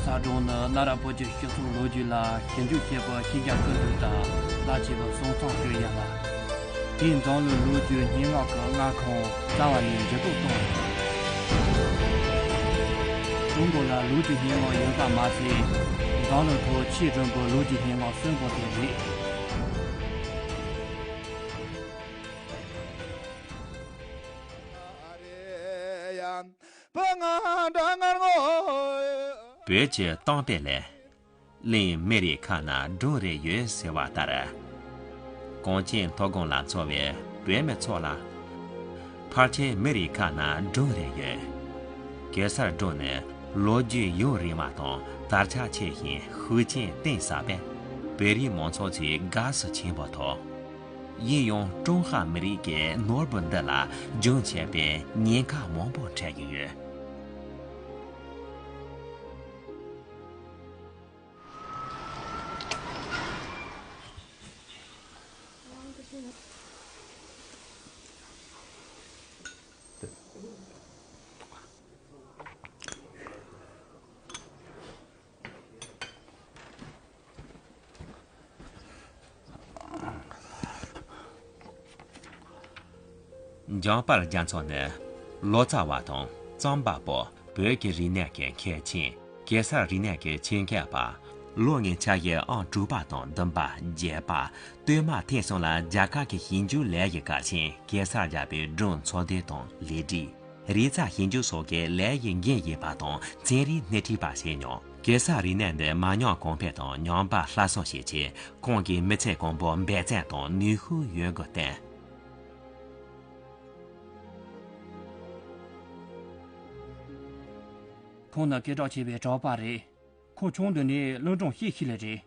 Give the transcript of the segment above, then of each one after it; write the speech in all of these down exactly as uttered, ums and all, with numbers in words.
ལྷ་སྒྲུང་ནི་གནའ་རབས་བོད་ཀྱི་སྤྱི་ཚོགས་ལོ་རྒྱུས་ལ་ཞིབ་འཇུག་བྱེད་པར་ཤེས་རྒྱ་ཀུན་འདུས་དང་རླབས་ཆེ་བའི་གསུང་རྩོམ་ཞིག་ཡིན་ལ། དེའི་འཛམ་གླིང་ལོ་རྒྱུས་སྙན་ངག་གི་མངའ་ཁོངས་རྩ་བ་ནས་འགྱུར་ལྡོག་བཏང་ཡོད། ཀྲུང་གོ་ལ་ལོ་རྒྱུས་སྙན་ངག་ཡོད་པ་མ་ཟད། འཛམ་གླིང་ཐོག་ཆེས་རིང་པོའི་ལོ་རྒྱུས་སྙན་ངག་གསུམ་པོ་དེ་རེད། བོད་ཀྱི་གཏམ་དཔེ་ལས། གླིང་མི་རེའི་ཁ་ན་སྒྲུང་རེ་ཡོད་ཟེར་བ་ལྟར། གངས་ཅན་མཐོ་སྒང་ལ་འཚོ་བའི་བོད་མི་ཚོ་ལ། ཕལ་ཆེར་མི་རེའི་ཁ་ན་སྒྲུང་རེ་ཡོད། གེ་སར་སྒྲུང་ནི་ལོ་རྒྱུས་ཡུན་རིང་བ་དང་དར་ཆ་ཆེ་ཞིང་ཤུགས་རྐྱེན་གཏིང་ཟབ་པས། བོད་རིགས་མང་ཚོགས་ཚོས་དགའ་བསུ་ཆེན་པོ་ཐོབ། ཡིན་ཡང་ཀྲུང་ཧྭ་མི་རིགས་ཀྱི་ནོར་བུ་འདི་ལ་སྦྱོང་བྱས་པའི་ཉེན་ཁ་མང་པོ་འཕྲད་ཀྱི་ཡོད། འཇམ་དཔལ་རྒྱ་མཚོ་ནི་ལོ་ཙཱ་བ་དང་རྩོམ་པ་པོ། བོད་ཀྱི་རིག་གནས་ཀྱི་མཁས་ཆེན། གེ་སར་རིག་གནས་ཀྱི་ཆེད་མཁས་པ། ལོ་ལྔའི་ཆ་ཡི་ཨང་དྲུག་པ་དང་བདུན་པ། བརྒྱད་པ། སྟོད་མ་ཐེངས་གསུམ་ལ་རྒྱ་གར་གྱི་ཞིབ་འཇུག་ལས་ཀྱི་ཀ་ཆེན་གེ་སར་རྒྱལ་པོའི་སྒྲུང་འཚོལ་སྡུད་དང་ལས་བྲིས། རིག་རྩལ་ཞིབ་འཇུག་སོགས་ཀྱི་ལས་ཀྱི་འགན་བཞེས་པ་དང་ཚན་རིག་སྣེ་ཁྲིད་པ་བྱས་མྱོང་། གེ་སར་རིག་གནས་འདི་མ་ཉམས་གོང་འཕེལ་དང་ཉམས་པ་སླར་གསོ་བྱེད་ཆེད་ཁོང་གིས་མི་ཚེ་གང་པོ་འབད་བརྩོན་དང་ནུས་ཤུགས་ཡོད་དགུ་བསྟེན། ཁོང་ནི་སྐད་གྲགས་ཆེ་བའི་གྲགས་པ་རེད། ཁོང་ཆུང་དུས་ནས་གླིང་སྒྲུང་བཤད་ཤེས་ལེ་རེད།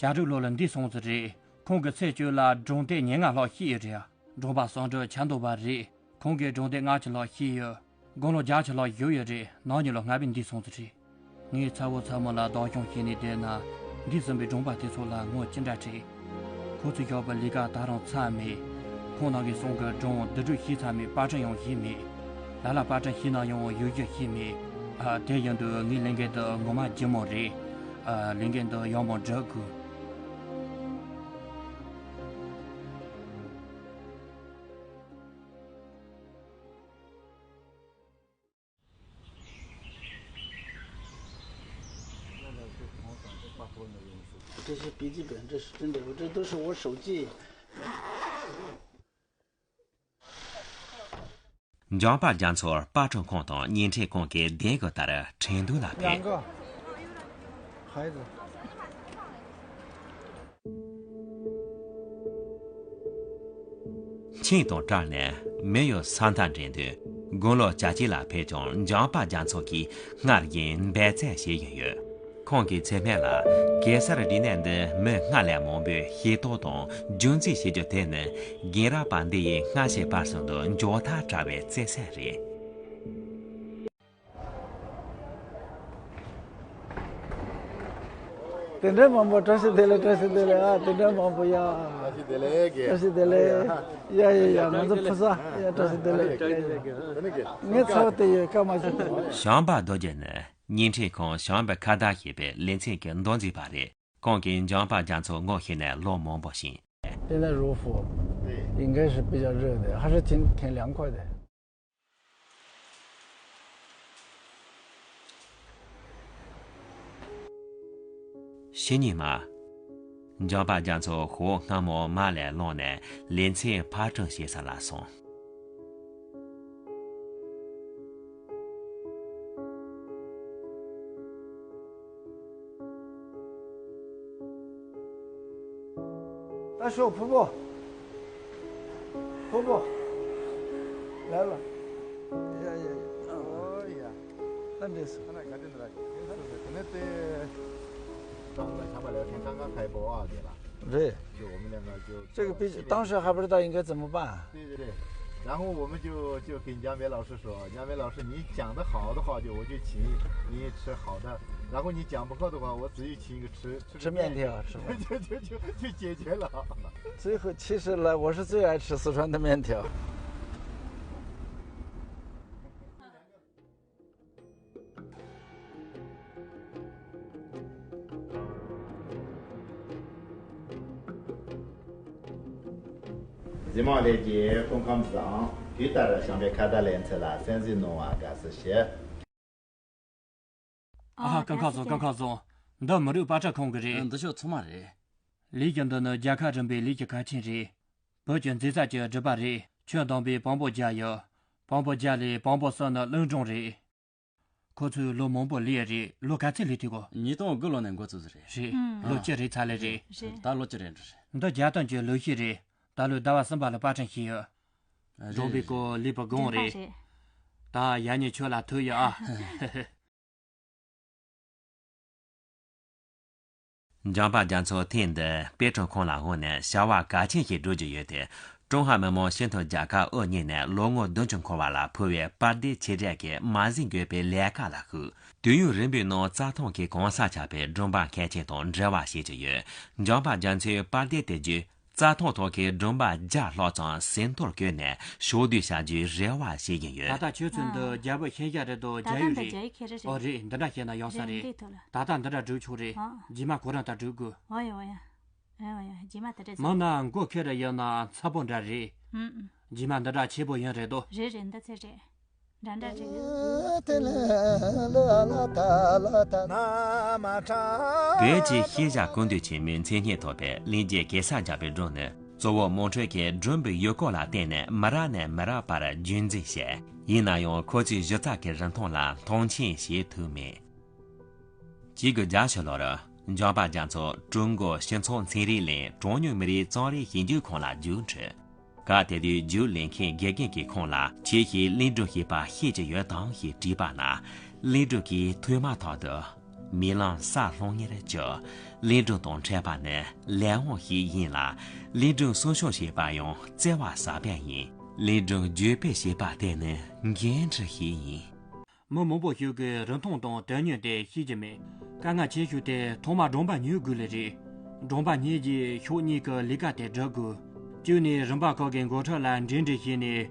བྱ་རིགས་ལོ་ལ་འདས་སོང་ཟིག་རེད། ཁོང་གི་ཚེ་སྐྱོ་ལ་སྒྲུང་དེབ་ཉེར་ལྔ་ལྷག་བཤད་ཡོད་རེད། སྒྲུང་པ་ཟུང་དྲུང་ཆ་མདོ་བ་རེད། ཁོང་གི་སྒྲུང་དེབ་ལྔ་བཅུ་ལྷག་བཤད་ཡོད། དགུང་ལོ་བརྒྱད་ཅུ་ལྷག་བཞུགས་ཡོད་རེད། ནམ་རྒྱུན་ལོ་ལྔ་པའི་འདས་སོང་ཟིག་རེད། ངའི་ཚ་བོ་ཚ་མོ་ལ་བདག་སྐྱོང་བྱས་ནས་བསྡད་ན། འདས་ཟིན་པའི་སྒྲུང་པ་དེ་ཚོ་ལ་ངོ་ཅི་འདྲ་ཁྲེལ། ཁོ་ཚོས་བཞག་པའི་ལས་ཀ་ད་རུང་ཚར་མེད། ཁོང་རྣམ་པའི་གསུང་གི་སྒྲུང་བསྡུ་སྒྲིག་བྱས་ཚར་མེད། པར་སྐྲུན་ཡང་བྱས་མེད། ལ་ལ་པར་སྐྲུན་བྱས་ན་ཡང་ཡོད་རྒྱུ་ཤེས་མེད། ཨ། དེ་བཞིན་དུ་ངའི་ལས་འགན་དེ་ངོ་མ་ལྗིད་མོ་རེད། ཨ། ལས་འགན་དེ་ཡག་མོ་སྒྲུབ་དགོས། 这些笔记本，这是真的，这都是我手记。འཇམ་དཔལ་རྒྱ་མཚོ་པར་སྐྲུན་ཁང་དང་བརྙན་འཕྲིན་ཁང་གི་གདན་གྱི་ལྟར་ཁྲིན་ཏུའུ་ལ་ཕེབས། 两个，孩子。 ཁྱིམ་དང་བྲལ་ནས་མི་ཡི་ས་མཐའ་འདྲེན་དུས་དགུང་ལོ་གྱ་གཅིག་ལ་ཕེབས་ཀྱང་འཇམ་དཔལ་རྒྱ་མཚོ་གིས་སྔར་བཞིན་འབད་བརྩོན་བྱེད་བཞིན་ཡོད། ཁོང་གི་ཚེ་སྨད་ལ་གེ་སར་རིག་གནས་འདི་མི་སྔར་ལས་མང་པོས་ཤེས་རྟོགས་དང་རྒྱུན་འཛིན་བྱེད་རྒྱུ་དེ་ནི་རྒན་རབས་པ་འདི་ཡི་སྔ་ཕྱི་བར་གསུམ་དུ་མགྱོགས་མཐའ་བྲལ་བའི་བརྩེ་སེམས་རེད། དེ་འདྲ་མང་པོ། བཀྲ་ཤིས་བདེ་ལེགས། བཀྲ་ཤིས་བདེ་ལེགས། ཨ། དེ་འདྲ་མང་པོ་ཡ། བཀྲ་ཤིས་བདེ་ལེགས། བཀྲ་ཤིས་བདེ་ལེགས། ཡ་ཡ་ཡ། ང་ཚོ་ཕོ་གསར། ཡ། བཀྲ་ཤིས་བདེ་ལེགས། ཡ་ཡ་ཡ། ངའི་ཚ་བོ་དེ་ཡོད་ཀ་མ་ཤི། བྱམས་པ་རྡོ་རྗེ་ནི་བརྙན་འཕྲིན་ཁང་བྱམས་པའི་ཁ་བརྡ་ཞེས་པའི་ལེ་ཚན་གྱི་མདོ་འཛིན་པ་རེད། ཁོང་གིས་འཇམ་དཔལ་རྒྱ་མཚོ་ངོ་ཤེས་ནས་ལོ་མང་པོ་ཕྱིན། 现在如何？对。应该是比较热的，还是挺，挺凉快的。 ཕྱི་ཉིན་མ། འཇམ་དཔལ་རྒྱ་མཚོ་ཞོགས་སྔ་མོ་མ་ལས་ལངས་ནས་ལེ་ཚན་ཕར་སྐྲུན་བྱེད་ས་ལ་སོང་། 大叔，婆婆，婆婆，来了。哎呀呀呀，哦呀，那真是。 刚刚开播啊，对了。对。就我们两个就这个毕竟当时还不知道应该怎么办。对对对，然后我们就，就给杨梅老师说，杨梅老师，你讲得好的话，就我就请你吃好的，然后你讲不好的话，我自己请一个吃，吃个面条，是吧？就，就，就，就解决了。最后，其实呢，我是最爱吃四川的面条。མི་མང་ལས་ཀྱི་སྐུ་ཁམས་བཟང་། དུས་ལྟར་བྱམས་པའི་ཁ་བརྡ་ལེ་ཚན་ལ་གསན་གཟིགས་གནང་བར་དགའ་བསུ་ཞུ། ཨ་ཧ། སྐུ་ཁམས་བཟང་། སྐུ་ཁམས་བཟང་། འདི་མི་རིགས་དཔར་སྐྲུན་ཁང་གི་རེད། འདི་ཕྱོགས་ཚང་མ་རེད། ལས་ཀྱི་འདི་ནི་རྒྱལ་ཁབ་རིམ་པའི་ལས་ཀྱི་གལ་ཆེན་རེད། བོད་ཀྱི་མཛེས་རྩལ་གྱི་སྒྲུབ་པ་རེད། ཁྱོན་བསྡོམས་པས་བོན་པོ་བརྒྱ་ཡོད། བོན་པོ་བརྒྱ་ལས་བོན་པོ་གསུམ་ནི་གླིང་སྒྲུང་རེད། ཁོ་ཚོས་ལོ་མང་པོ་ལས་རེད། ལོ་ག་ཚོད་ལས་ཐུབ་གོ། ཉིས་སྟོང་དགུ་ལོ་ནས་འགོ་བཙུགས་ཟིན་རེད། རེད། ཨང་། ལོ་བཅུ་རེད་ཚར་ལེ་རེད། རེད། ད་ལོ་བཅུ་རེད་འགྲོ་རེད། འདི་རྒྱལ་སྟོན་གྱི་ལོ་ཤས་རེད། ད་ལོའི་ཟླ་བ་གསུམ་པ་ལ་པར་སྐྲུན་བྱས་ཡོད། རེད། འགྲོ་བའི་སྐོར་ལས་པ་དགོངས་རེད། རེད། ད་ཡར་ཉེ་ཆོས་ལ་ཐུག་ཡོད་ཨ། འཇམ་དཔལ་རྒྱ་མཚོ་ཐེངས་འདི་དཔེ་སྐྲུན་ཁང་ལ་འོངས་ནས་བྱ་བ་གལ་ཆེན་ཞིག་སྒྲུབ་རྒྱུ་ཡོད་དེ། ཀྲུང་ཧྭ་མི་དམངས་སྤྱི་མཐུན་རྒྱལ་ཁབ་དབུ་བརྙེས་ནས་ལོ་ངོ་བདུན་ཅུ་འཁོར་བ་ལ་ཕུལ་བའི་པར་དེབ་ཆེ་གྲས་ཀྱི་མ་ཟིན་དགོས་པའི་ལས་ཀ་ལ་ཞུགས། དུས་ཡུན་རིང་པོའི་ནང་རྩྭ་ཐང་གི་གང་ཟག་ཆགས་པའི་སྒྲུང་པ་མཁས་ཆེན་དང་འབྲེལ་བ་བྱེད་ཀྱི་ཡོད། འཇམ་དཔལ་རྒྱ་མཚོའི་པར་དེབ་དེ་བརྒྱུད། རྩྭ་ཐང་ཐོག་གི་སྒྲུང་པ་བརྒྱ་ལྷག་ཙམ་ཟིན་ཐོར་བཀོད་ནས་ཕྱོགས་བསྡུས་བྱ་རྒྱུའི་རེ་བ་བྱེད་ཀྱིན་ཡོད། ད་ལྟ་ཁྱོད་ཚོའི་འདི་ཨ། རྒྱལ་པོ་ཤིང་བྱ་རེད་དོ། ད་རྒྱ་ལྟ་ཡུལ་འདི་རེད། རྒྱ་ཡིག་ཁྱེད་རང་རེད། ཨོ་རེད། འདི་འདྲ་བཤད་ན་ཡོང་ས་རེད། རེད་འདི་ཐོག་ལ། ད་ལྟ་འདི་འདྲ་སྒྲུག་ཆོག་རེད། ཨ། རྗེས་མ་ཁོ་རང་ལྟར་སྒྲུག་དགོས། ཨོ་ཡ་ཨོ་ཡ། ཨོ་ཡ་ཨོ་ཡ། རྗེས་མ་དེ་འདྲ་མིན་ན་མགོ་ཁེ་ར་ཡོད་ན་ཚ་པོ་འདྲ་རེད། ཨུམ་ཨུམ། རྗེས་མ་འདི་འདྲ་ཆེ་པོ་ཡོང་རེད་དོ། རེད་རེད། འདི་ཚེ་རེད། འདྲ་འདྲ་རེད། བོད་ཀྱི་ཤེས་བྱ་ཀུན་བཏུས་ཆེན་མོའི་མཚན་སྙན་ཐོབ་པའི་གླིང་རྗེ་གེ་སར་རྒྱལ་པོའི་སྒྲུང་ནི། གཙོ་བོ་དམངས་ཁྲོད་ཀྱི་སྒྲུང་པའི་ཡུལ་སྐོར་ལ་བརྟེན་ནས་མི་རབས་ནས་མི་རབས་བར་རྒྱུན་འཛིན་བྱས། ཡིན་ན་ཡང་ཁོ་ཚོའི་གཞི་རྩ་གི་རིན་ཐང་ལ་མཐོང་ཆེན་བྱེད་ཐུབ་མེད། གཅིག་དགུ་བརྒྱད་ཅུ་ལོར་འཇམ་དཔལ་རྒྱ་མཚོ་ཀྲུང་གོ་སྤྱི་ཚོགས་ཚན་རིག་གླིང་གྲངས་ཉུང་མི་རིགས་རྩོམ་རིག་ཞིབ་འཇུག་ཁང་ལ་རྒྱུགས་འཕྲོད། སྐབས་དེ་དུས་རྒྱུགས་ལེན་མཁན་དགེ་རྒན་གྱིས་ཁོང་ལ་ཁྱེད་ཀྱིས་གླིང་སྒྲུང་ཤེས་པ་ཤེས་ཀྱི་ཡོད་དམ་ཞེས་དྲིས་པ་ན། གླིང་སྒྲུང་གིས་ཐོས་མ་ཐག་ཏུ། རྨི་ལམ་ས་ལྷུང་ཉེར་གཅིག། གླིང་སྒྲུང་དང་འཕྲད་པ་ནི་ལས་དབང་ཞིག་ཡིན་ལ། གླིང་སྒྲུང་གསུང་བཤད་བྱེད་པ་ཡང་བརྩེ་བ་ཟབ་པས་ཡིན། གླིང་སྒྲུང་བརྗོད་སྤེལ་བྱེད་པ་དེ་ནི་འགན་འཁྲི་ཞིག་ཡིན། མི་མང་པོ་ཞིག་གིས་རིན་ཐང་དང་དོན་སྙིང་དེ་ཤེས་ཀྱི་མེད། དཀའ་ངལ་ཆེ་ཤོས་དེ་ཐོག་མར་སྒྲུང་པ་ཉོ་དགོས་ལེ་རེད། སྒྲུང་པ་ཉོས་རྗེས་ཕྱོགས་གཉིས་ཀྱི་ལས་ཀ་དེ་སྒྲུབ་དགོས། གཅིག་ནས་རིན་པ་ཁག་གི་འགོ་ཁྲིད་ལ་འབྲེལ་འདྲིས་བྱས་ནས།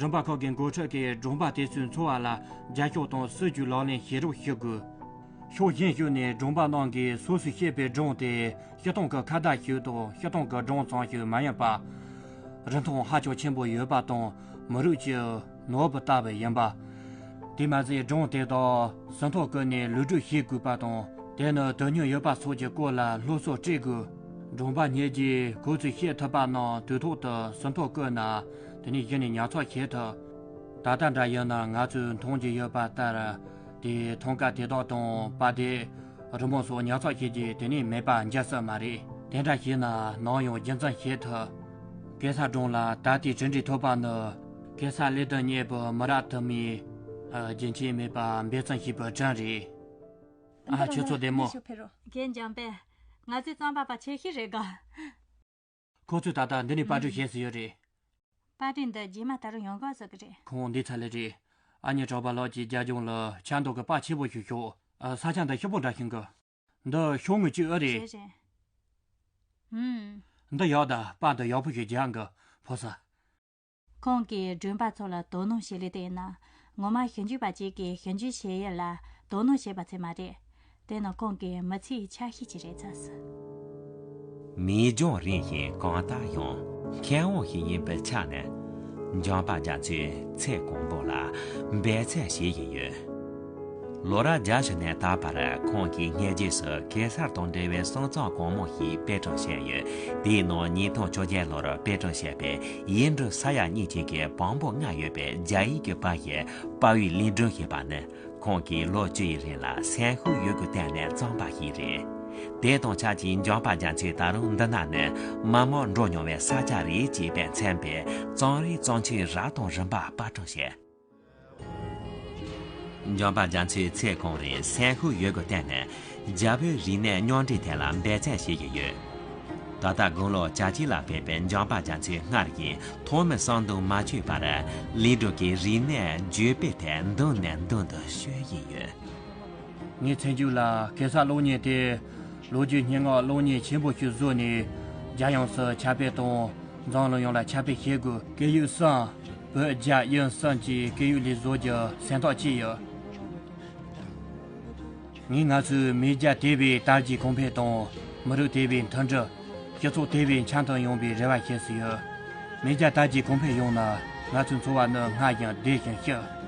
རིན་པ་ཁག་གི་འགོ་ཁྲིད་ཀྱིས་སྒྲུང་པ་དེ་ཚོའི་འཚོ་བ་ལ་རྒྱབ་སྐྱོར་དང་སྲིད་ཇུས་ལག་ལེན་བྱེད་རོགས་ཞུ་དགོས། ཕྱོགས་གཞན་ཞིག་ནས་སྒྲུང་པ་རྣམས་ཀྱིས་སོ་སོས་བཤད་པའི་སྒྲུང་དེ་སྤྱིར་བཏང་གི་ཁ་བརྡ་ཞིག་དང་སྤྱིར་བཏང་གི་སྒྲུང་ཙམ་ཞིག་མ་ཡིན་པར། རིན་ཐང་ཧ་ཅང་ཆེན་པོ་ཡོད་པ་དང་མི་རིགས་ཀྱི་ནོར་བུ་ལྟ་བུ་ཡིན་པ། དེ་མ་ཟད་སྒྲུང་དེ་དག་ཟིན་ཐོ་བཀོད་ནས་ལུས་སྒྲུབ་བྱེད་དགོས་པ་དང་དེ་ནི་དོན་སྙིང་ཡོད་པ་སོགས་ཀྱི་སྐོར་ལ་སློབ་གསོ་སྤྲད་དགོས། སྒྲུང་པ་ཉིད་ཀྱིས་ཁོ་ཚོས་བཤད་ཐུབ་པ་རྣམས་དུས་ཐོག་ཏུ་ཟིན་ཐོ་བཀོད་ན་དེ་ནས་གཞི་ནས་ཉར་ཚགས་བྱེད་ཐུབ། ད་ལྟ་འདྲ་ཡིན་ན་ང་ཚོས་མཐོང་རྒྱུ་ཡོད་པ་ལྟར། དེའི་ཐང་ག་དེ་དག་དང་པར་དེབ། རི་མོ་སོགས་ཉར་ཚགས་བྱས་རྗེས་དེ་ནས་མེད་པ་འགྱུར་སྲིད་མ་རེད། དེ་འདྲ་བྱས་ན་ནམ་ཡང་རྒྱུན་འཛིན་བྱེད་ཐུབ། གེ་སར་སྒྲུང་ལ་ད་ལྟའི་གྲུབ་འབྲས་ཐོབ་པ་ནི་གེ་སར་ཀླད་དོན་གཉེར་བུ་མི་རབས་དུ་མས་རྒྱུན་ཆད་མེད་པར་འབད་བརྩོན་བྱས་པའི་བྱུང་རེད། ཨ། ཁྱོད་ཚོ་བདེ་མོ། རྒན་འཇམ་དཔལ། ང་ཚོའི་རྩོམ་པ་པ་ཆེ་ཤོས་རེད་ག། ཁོ་ཚོས་ད་ལྟ་འདི་ནས་པར་སྐྲུན་བྱེད་སྲིད་ཡོད་རེད། པར་སྐྲུན་འདི་རྗེས་མ་ད་རུང་ཡོང་གི་ཟེར་གི་རེད། ཁོང་འདི་ཚར་ལེ་རེད། ཨ་མྱེས་གྲགས་པ་ལགས་ཀྱིས་རྒྱ་གཞུང་ལ་ཆབ་མདོ་གི་པར་ཆེན་པོ་ཞིག་ཤོག་ཨ། ས་ཆ་འདི་ཧྲིལ་པོ་འདྲ་ཞིག་གི། འདི་ཤོག་ངོས་གཅིག་ཨེ་རེད། རེད་རེད། ཨུམ། འདི་ཡག་ད། པར་འདི་ཡག་པོ་ཞིག་རྒྱག་གི། ཕོ་ས། ཁོང་གིས་སྒྲུང་པ་ཚོ་ལ་དོ་སྣང་བྱེད་ལེ་དེ་ཡིན་ན། ངོ་མ་ཞིབ་འཇུག་པ་གཅིག་གིས་ཞིབ་འཇུག་བྱེད་ཡུལ་ལ་དོ་སྣང་བྱེད་པ་ཚད་མ་རེད། དེ་ནི་ཁོང་གི་མི་ཚེའི་ཆ་ཤས་ཅིག་རེད་ཚར་སོང་། མིའི་སྦྱོང་རིམ་བཞིན་གང་ལྟར་ཡང་མཁས་དབང་ཞིག་ཡིན་པའི་ཆ་ནས། འཇམ་དཔལ་རྒྱ་མཚོས་ཚེ་གང་པོ་ལ་འབད་བརྩོན་བྱེད་བཞིན་ཡོད། ལོ་རབས་བརྒྱད་ཅུ་ནས་ད་བར་ཁོང་གིས་སྔ་རྗེས་སུ་གེ་སར་དང་འབྲེལ་བའི་གསུང་རྩོམ་གང་མང་ཞིག་དཔེ་སྐྲུན་བྱས་ཡོད། དེའི་ནང་ཉིས་སྟོང་བཅོ་བརྒྱད་ལོར་དཔེ་སྐྲུན་བྱས་པའི་ཡིག་འབྲུ་ས་ཡ་གཉིས་ཅན་གྱི་བམ་པོ་ལྔ་ཡོད་པའི་རྒྱ་ཡིག་གི་པར་ཞིག་དཔའ་བོའི་གླིང་སྒྲུང་ཞེས་པ་ནི། ཁོང་གིས་ལོ་བཅུ་ཡི་རིང་ལ་སེམས་ཤུགས་ཡོད་དགུ་བརྟེན་ནས་བརྩམས་པ་ཞིག་རེད། དེ་དང་ཆབས་ཅིག་འཇམ་དཔལ་རྒྱ་མཚོས་ད་རུང་འདི་ན་ནི་མི་མང་འགྲོ་མྱོང་བའི་ས་ཆ་རེད་ཅེས་པའི་མཚན་པའི་རྩོམ་རིག་རྩོམ་ཆོས་རབ་དང་རིམ་པ་པར་སྐྲུན་བྱས། འཇམ་དཔལ་རྒྱ་མཚོས་ཚེ་གང་རིང་སེམས་ཤུགས་ཡོད་དགུ་བརྟེན་ནས་རྒྱ་བོད་རིག་གནས་མཉམ་འདྲེས་ཐད་ལ་འབད་བརྩོན་བྱེད་བཞིན་ཡོད། ད་ལྟ་དགུང་ལོ་གྱ་གཅིག་ལ་ཕེབས་པའི་འཇམ་དཔལ་རྒྱ་མཚོས་སྔར་བཞིན་ཐོག་མའི་བསམ་འདུན་མ་ཆད་པར་གླིང་སྒྲུང་གི་རིག་གནས་བརྗོད་སྤེལ་ཐད་མདུན་ནས་མདུན་དུ་བསྐྱོད་བཞིན་ཡོད། ངའི་ཚེ་མཇུག་ལ་གེ་སར་གློག་བརྙན་དེ་ལོ་རྒྱུས་སྙན་ངག་གློག་བརྙན་ཆེན་པོ་ཞིག་བཟོས་ནས་རྒྱལ་ཡོངས་སུ་ཁྱབ་སྤེལ་དང་འཛམ་གླིང་ཡོངས་ལ་ཁྱབ་སྤེལ་བྱེད་དགོས། སྐད་ཡིག་གསུམ། བོད་རྒྱ་དབྱིན་གསུམ་གྱི་སྐད་ཡིག་ལས་བཟོ་རྒྱུ་སེམས་ཐག་བཅད་ཡོད། ངས་ང་ཚོའི་མེས་རྒྱལ་དེ་བས་དར་རྒྱས་གོང་འཕེལ་དང་མི་རིགས་དེ་བས་མཐུན་སྒྲིལ། སྤྱི་ཚོགས་དེ་བས་འཆམ་མཐུན་ཡོང་བའི་རེ་བ་བྱེད་སྲིད་ཡོད། མེས་རྒྱལ་དར་རྒྱས་གོང་འཕེལ་ཡོང་ན། ང་ཚོའི་འཚོ་བ་ནི་སྔར་བཞིན་བདེ་ཞིང་སྐྱིད།